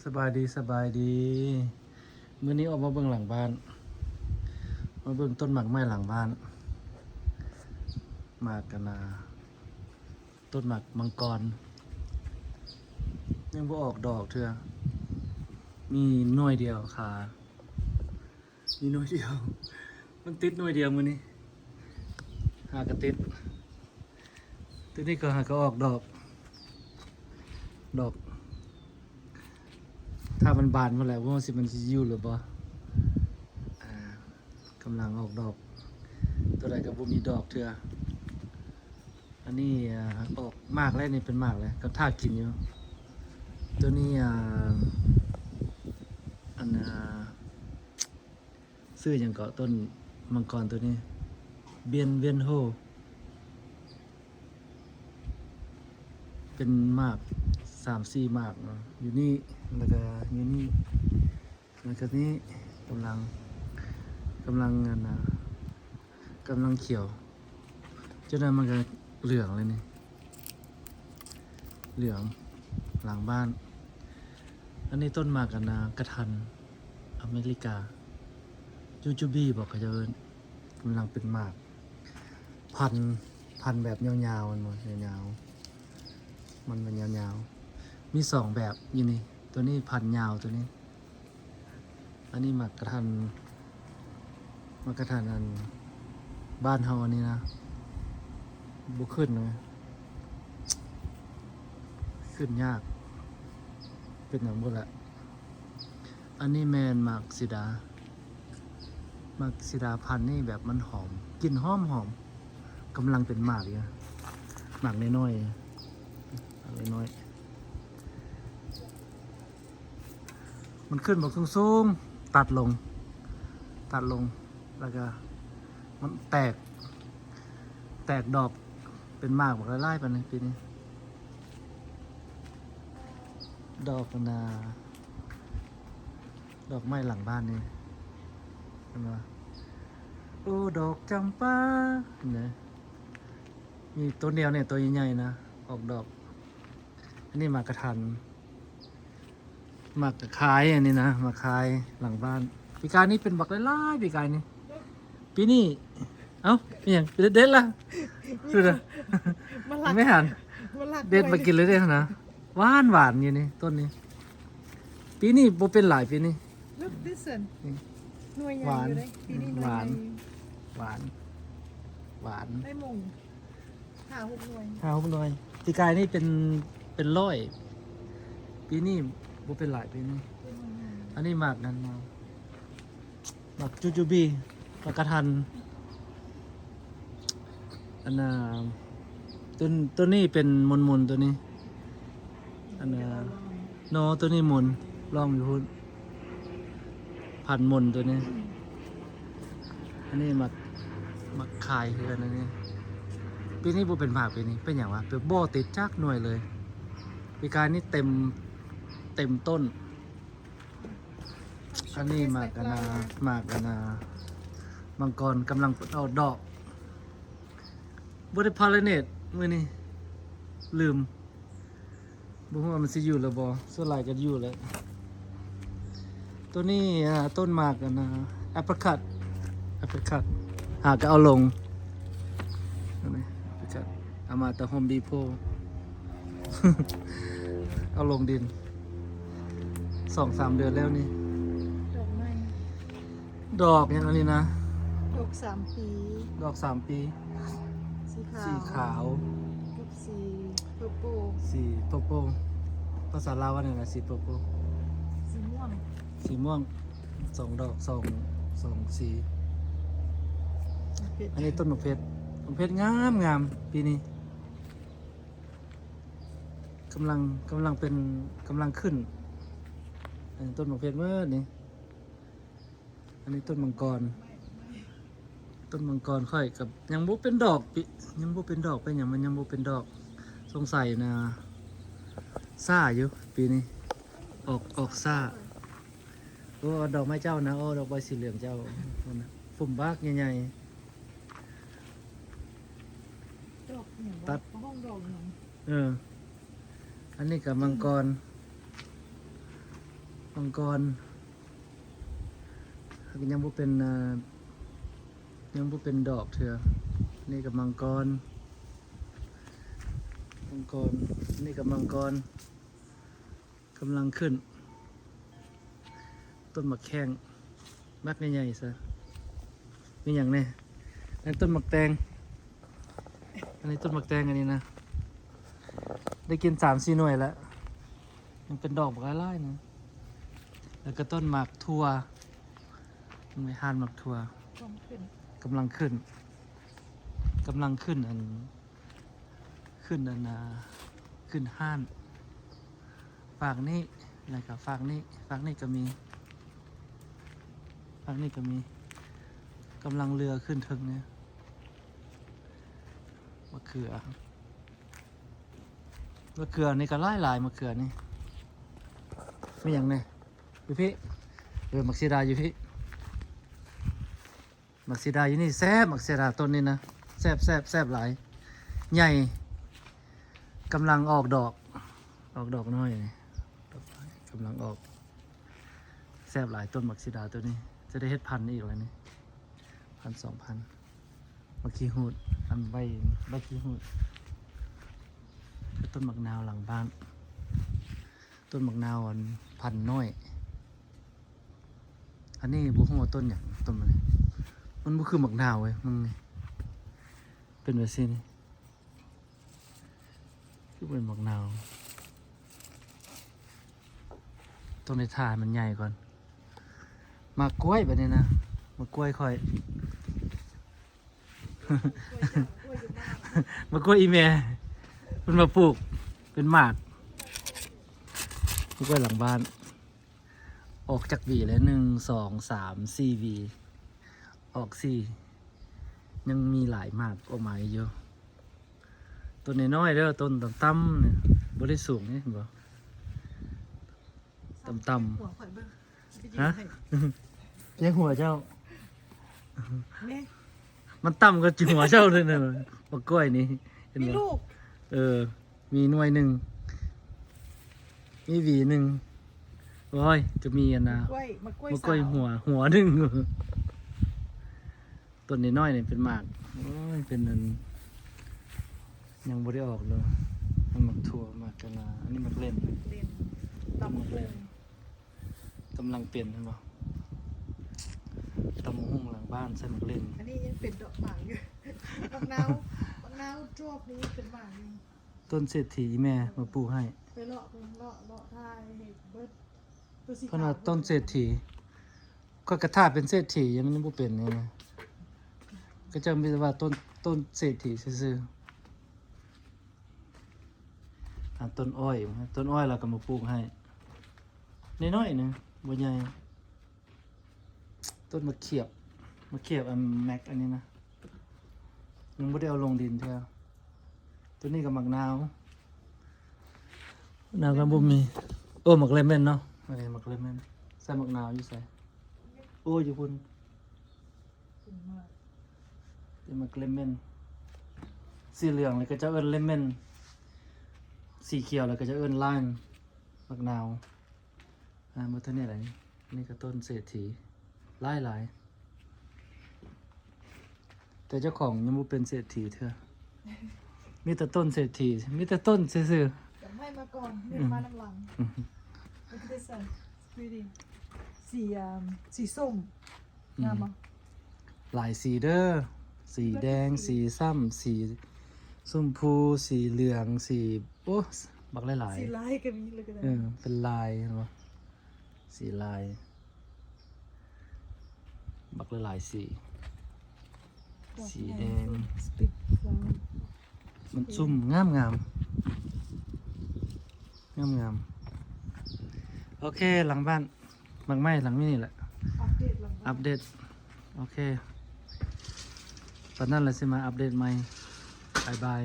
ສະບາຍດີ ສະບາຍດີ. ມື້ນີ້ອອກມາເບິ່ງຫຼັງບ້ານ ມາເບິ່ງຕົ້ນໝາກໄມ້ຫຼັງບ້ານ. ໝາກກະນາ ຕົ້ນໝາກມັງກອນ ຍັງບໍ່ອອກດອກເທື່ອ ມີໜ່ວຍດຽວຂາ ມີໜ່ວຍດຽວ ມັນຕິດໜ່ວຍດຽວມື້ນີ້ ຫາກະຕິດ. ໂຕນີ້ກໍຫາກະອອກດອກ ດອກ ຖ້າມັນບານໝົດແລ້ວ ບໍ່ຮູ້ຊິມັນຊິຢູ່ຫຼືບໍ່. ອ່າ ກຳລັງອອກດອກ ໂຕໃດກໍບໍ່ມີດອກເທື່ອ. ອັນນີ້ ອ່າ ອອກໝາກແລ້ວ ນີ້ເປັນໝາກແລ້ວ ກໍຖ້າກິນຢູ່. ໂຕນີ້ ອ່າ ອັນ ອ່າ ຊື່ຫຍັງເກາະ ຕົ້ນມັງກອນໂຕນີ້ ບຽນ ບຽນໂຮ ເປັນໝາກສາມສີ່ໝາກເນາະ ຢູ່ນີ້ ແລ້ວກະຢູ່ນີ້ ແລ້ວກະນີ້ ກຳລັງ ກຳລັງ ອັນນາ ກຳລັງຂຽວ ຈັ່ງໃດມັນກະເຫຼືອງແລ້ວນີ້ ເຫຼືອງຫຼັງບ້ານ. ອັນນີ້ຕົ້ນໝາກ ອັນນາ ກະທັນອາເມລິກາ ຈູຈູບີບໍ ເຂົາເຈົ້າເອີ້ນ ກຳລັງເປັນໝາກ ພັນ ພັນແບບຍາວໆ ແມ່ນບໍ່ ຍາວໆ ມັນ ມັນຍາວໆ ມີສອງແບບຢູ່ນີ້ ໂຕນີ້ພັນຍາວ ໂຕນີ້ ອັນນີ້ໝາກກະທັນ ໝາກກະທັນອັນບ້ານເຮົາອັນນີ້ນະ ບໍ່ຂຶ້ນເລີຍ ຂຶ້ນຍາກ ເປັນຫຍັງບໍ່ລະ. ອັນນີ້ແມ່ນໝາກສີດາ ໝາກສີດາພັນນີ້ແບບມັນຫອມ ກິ່ນຫອມໆ ກຳລັງເປັນໝາກຢູ່ ໝາກນ້ອຍໆ ໝາກນ້ອຍໆ. ມັນຂຶ້ນບັກສູງໆ ຕັດລົງ ຕັດລົງ ແລ້ວກະມັນແຕກ ແຕກດອກເປັນໝາກບັກຫຼາຍໆ ປານນີ້ປີນີ້ ດອກນາ ດອກໄມ້ຫຼັງບ້ານນີ້ ເຫັນບໍ່ ໂອ້ ດອກຈຳປາ ເຫັນເດ້ ມີໂຕດຽວນີ້ ໂຕໃຫຍ່ໆ ນະ ອອກດອກ. ອັນນີ້ໝາກກະທັນ ໝາກກະຄາຍ ອັນນີ້ນະ ໝາກຄາຍຫຼັງບ້ານ ປີກາຍນີ້ເປັນບັກຫຼາຍໆ ປີກາຍນີ້ ປີນີ້ ເອົ້າ ອີຫຍັງ ເດັດລະ ມາລັກ ແມ່ຫັນ ມາລັກ ເດັດມາກິນເລີຍເດ້ຫັ້ນນະ ຫວານໆ ຢູ່ນີ້ ຕົ້ນນີ້ ປີນີ້ບໍ່ເປັນຫຼາຍ ປີນີ້ Look this one ນີ້ ໜ່ວຍໃຫຍ່ຢູ່ເດ້ ປີນີ້ໜ່ວຍໃຫຍ່ ຫວານ ຫວານ ໄດ້ມົງ ຫ້າຫົກໜ່ວຍ ຫ້າຫົກໜ່ວຍ ປີກາຍນີ້ເປັນ ເປັນຮ້ອຍ ປີນີ້ບໍ່ເປັນຫຼາຍ ປີນີ້ ອັນນີ້ໝາກນັ້ນເນາະ ໝາກຈູຈູບີ ໝາກກະທັນ ອັນນ່າ ໂຕ ໂຕນີ້ເປັນມົນໆ ໂຕນີ້ ອັນນ່າ ໜໍ່ໂຕນີ້ມົນ ລອງຢູ່ພຸ້ນ ພັນມົນໂຕນີ້ ອັນນີ້ໝາກ ໝາກຄາຍຄືກັນ ອັນນີ້ ປີນີ້ບໍ່ເປັນໝາກ ປີນີ້ເປັນຫຍັງວະ ແບບບໍ່ຕິດຈັກໜ່ວຍເລີຍ ປີກາຍນີ້ເຕັມ ເຕັມຕົ້ນ. ອັນນີ້ໝາກອັນນາ ໝາກອັນນາ ມັງກອນກຳລັງອອກດອກ ບໍ່ໄດ້ພາລາເນດມື້ນີ້ ລືມ ບໍ່ຮູ້ວ່າມັນຊິຢູ່ຫຼືບໍ່ ສ່ວນຫຼາຍກໍຢູ່ແຫຼະ. ໂຕນີ້ ອ່າ ຕົ້ນໝາກອັນນາ ແອປຣິຄອດ ແອປຣິຄອດ ຫາກໍເອົາລົງ ອັນນີ້ແອປຣິຄອດ ເອົາມາແຕ່ໂຮມດີໂພ ເອົາລົງດິນ ສອງສາມເດືອນແລ້ວນີ້ ດອກໃໝ່ ດອກຫຍັງອັນນີ້ນະ ດອກສາມປີ ດອກສາມປີ ສີຂາວ ສີຂາວ ກັບສີເພີເປິ້ນ ສີເພີເປິ້ນ ພາສາລາວວ່າແນວໃດ ສີເພີເປິ້ນ ສີມ່ວງ ສີມ່ວງ ສອງດອກ ສອງ ສອງສີ ອັນນີ້ຕົ້ນໝາກເພັດ ໝາກເພັດງາມໆ ປີນີ້ ກຳລັງ ກຳລັງເປັນ ກຳລັງຂຶ້ນ ອັນນີ້ຕົ້ນໝາກເພັດໝົດນີ້ ອັນນີ້ຕົ້ນມັງກອນ ຕົ້ນມັງກອນຂ້ອຍກໍຍັງບໍ່ເປັນດອກ ປີ ຍັງບໍ່ເປັນດອກ ເປັນຫຍັງມັນຍັງບໍ່ເປັນດອກ ສົງໄສນະຊ້າຢູ່ປີນີ້ ອອກ ອອກຊ້າ. ໂອ້ ດອກໄມ້ເຈົ້ານະ ໂອ້ ດອກໄມ້ສີເຫຼືອງເຈົ້າ ພຸ້ນນະ ຟຸມບັກໃຫຍ່ໆ ດອກຫຍັງວະ ຕັດ ເຂົາຮ້ອງດອກຫຍັງ ເອີ ອັນນີ້ກໍມັງກອນ ມັງກອນ ຍັງບໍ່ເປັນ ເອີ ຍັງບໍ່ເປັນດອກເທື່ອ. ນີ້ກໍມັງກອນ ມັງກອນ ນີ້ກໍມັງກອນ ກຳລັງຂຶ້ນ. ຕົ້ນໝາກແຂ້ງ ໝາກໃຫຍ່ໆຊະ. ມີຫຍັງແດ່? ອັນນີ້ຕົ້ນໝາກແຕງ ອັນນີ້ຕົ້ນໝາກແຕງ ອັນນີ້ນະ ໄດ້ກິນສາມສີ່ໜ່ວຍແລ້ວ ຍັງເປັນດອກບັກຫຼາຍໆນະ. ແລ້ວກໍຕົ້ນໝາກຖົ່ວ ມັນມີຮ້ານໝາກຖົ່ວ ກຳລັງຂຶ້ນ ກຳລັງຂຶ້ນ ກຳລັງຂຶ້ນ ອັນ ຂຶ້ນອັນນ່າ ຂຶ້ນຮ້ານ. ຟາກນີ້ ແລ້ວກໍຟາກນີ້ ຟາກນີ້ກໍມີ ຟາກນີ້ກໍມີ ກຳລັງເລືອຂຶ້ນເທິງນີ້. ມະເຂືອ ມະເຂືອນີ້ກໍຫຼາຍໆ ມະເຂືອນີ້. ມີຫຍັງແດ່? ຢູ່ພີ້ ເອີ ໝາກເສດາຢູ່ພີ້. ໝາກເສດາຢູ່ນີ້ແຊບ ໝາກເສດາຕົ້ນນີ້ນະ ແຊບ ແຊບ ແຊບຫຼາຍ ໃຫຍ່ ກຳລັງອອກດອກ ອອກດອກນ້ອຍນີ້ ກຳລັງອອກ ແຊບຫຼາຍ. ຕົ້ນໝາກເສດາຕົ້ນນີ້ ຈະໄດ້ເຮັດພັນອີກແລ້ວນີ້ ພັນສອງພັນ. ໝາກຂີ້ຫູດ ອັນໃບ ໃບຂີ້ຫູດ ກໍຕົ້ນໝາກນາວຫຼັງບ້ານ ຕົ້ນໝາກນາວອັນພັນນ້ອຍ. ອັນນີ້ບໍ່ຮູ້ວ່າຕົ້ນຫຍັງ ຕົ້ນມັນ ມັນບໍ່ຄືໝາກນາວເວີຍ ມັນເປັນແບບຊີ້ນີ້ ຄືເປັນໝາກນາວ. ຕ້ອງໄດ້ຖ້າໃຫ້ມັນໃຫຍ່ກ່ອນ. ໝາກກ້ວຍບາດນີ້ນະ ໝາກກ້ວຍຂ້ອຍ ມາກ້ວຍອີ່ແມ່ ເພິ່ນມາປູກເປັນໝາກ ມາກ້ວຍຫຼັງບ້ານ. ອອກຈັກຫວີແລ້ວ? ໜຶ່ງ ສອງ ສາມ ສີ່ຫວີ ອອກສີ່ ຍັງມີຫຼາຍໝາກອອກມາຢູ່. ຕົ້ນນ້ອຍໆເດີ ຕົ້ນຕ່ຳໆນີ້ ບໍ່ໄດ້ສູງນີ້ ເຫັນບໍ່? ຕ່ຳໆ ຫົວຂ້ອຍເບິ່ງ ຊິໄປຢືນໃຫ້ ຮະ? ແຍງຫົວເຈົ້າ ນີ້ ມັນຕ່ຳກວ່າຫົວເຈົ້າເລີຍນະ ໝາກກ້ວຍນີ້ ເຫັນບໍ່? ມີລູກ ເອີ ມີໜ່ວຍໜຶ່ງ ມີຫວີໜຶ່ງ ໂອ້ຍ ຈະມີອັນນ່າ ໝາກກ້ວຍ ໝາກກ້ວຍ ໝາກກ້ວຍຫົວ ຫົວໜຶ່ງ. ຕົ້ນນ້ອຍໆນີ້ເປັນໝາກ ໂອ້ຍ ເປັນອັນ ຍັງບໍ່ໄດ້ອອກເລີຍ. ມັນໝາກຖົ່ວ ໝາກກະລາ ອັນນີ້ໝາກເລັ່ນ ເລັ່ນ ຕຳໝາກເລັ່ນ ກຳລັງເປັນ ເຫັນບໍ່? ຕຳບັກຫຸ່ງຫຼັງບ້ານໃສ່ໝາກເລັ່ນ. ອັນນີ້ຍັງເປັນດອກໝາກຢູ່ ໝາກນາວ ໝາກນາວດອກນີ້ຍັງເປັນໝາກຢູ່. ຕົ້ນເສດຖີ ອີ່ແມ່ມາປູກໃຫ້ ໄປເລາະເບິ່ງ ເລາະ ເລາະຖ່າຍໃຫ້ເບິດ ເພິ່ນວ່າຕົ້ນເສດຖີ ຂ້ອຍກໍຖ້າເປັນເສດຖີ ຍັງ ຍັງບໍ່ເປັນນີ້ນະ ກໍຈະມີແຕ່ວ່າຕົ້ນ ຕົ້ນເສດຖີຊື່ໆ. ອ່າ ຕົ້ນອ້ອຍ ຕົ້ນອ້ອຍລາວກໍມາປູກໃຫ້ ນ້ອຍໆນະ ບໍ່ໃຫຍ່. ຕົ້ນໝາກຂຽບ ໝາກຂຽບອັນແມັກອັນນີ້ນະ ຍັງບໍ່ໄດ້ເອົາລົງດິນເທື່ອ. ໂຕນີ້ກໍໝາກນາວ ນາວກໍບໍ່ມີ. ໂອ້ ໝາກເລມອນເນາະ ອັນນີ້ໝາກເລມອນ. ໃສ່ໝາກນາວຢູ່ໃສ? ໂອ້ ຢູ່ພຸ້ນ ເປັນໝາກເລມອນ. ສີເຫຼືອງແລ້ວກໍຈະເອີ້ນເລມອນ ສີຂຽວແລ້ວກໍຈະເອີ້ນລາຍມ ໝາກນາວ. ອ່າ ໝົດເທົ່ານີ້ແຫຼະ. ນີ້ກໍຕົ້ນເສດຖີ ຫຼາຍໆ ແຕ່ເຈົ້າຂອງຍັງບໍ່ເປັນເສດຖີເທື່ອ ມີແຕ່ຕົ້ນເສດຖີ ມີແຕ່ຕົ້ນຊື່ໆ. ດອກໄມ້ມາກ່ອນ ອືມ ມານຳຫຼັງ. Look at this one. It's pretty. ສີ ອ່າ ສີສົ້ມ ອືມ ງາມບໍ່? ຫຼາຍສີເດີ ສີແດງ ສີຊ້ຳ ສີຊົມພູ ສີເຫຼືອງ ສີ ໂອ້ ບັກຫຼາຍໆ. ສີລາຍກໍມີ ເອີ ເປັນລາຍ ເຫັນບໍ່? ສີລາຍ ບັກຫຼາຍໆສີ ສີແດງ Big flower. ມັນຊຸ່ມ ງາມໆ ງາມໆ. ໂອເຄ ຫຼັງບ້ານ ໝາກໄມ້ຫຼັງນີ້ແຫຼະ ອັບເດດຫຼັງບ້ານ ອັບເດດ. ໂອເຄ ຕອນນັ້ນລະຊິມາອັບເດດໃໝ່. ບາຍບາຍ.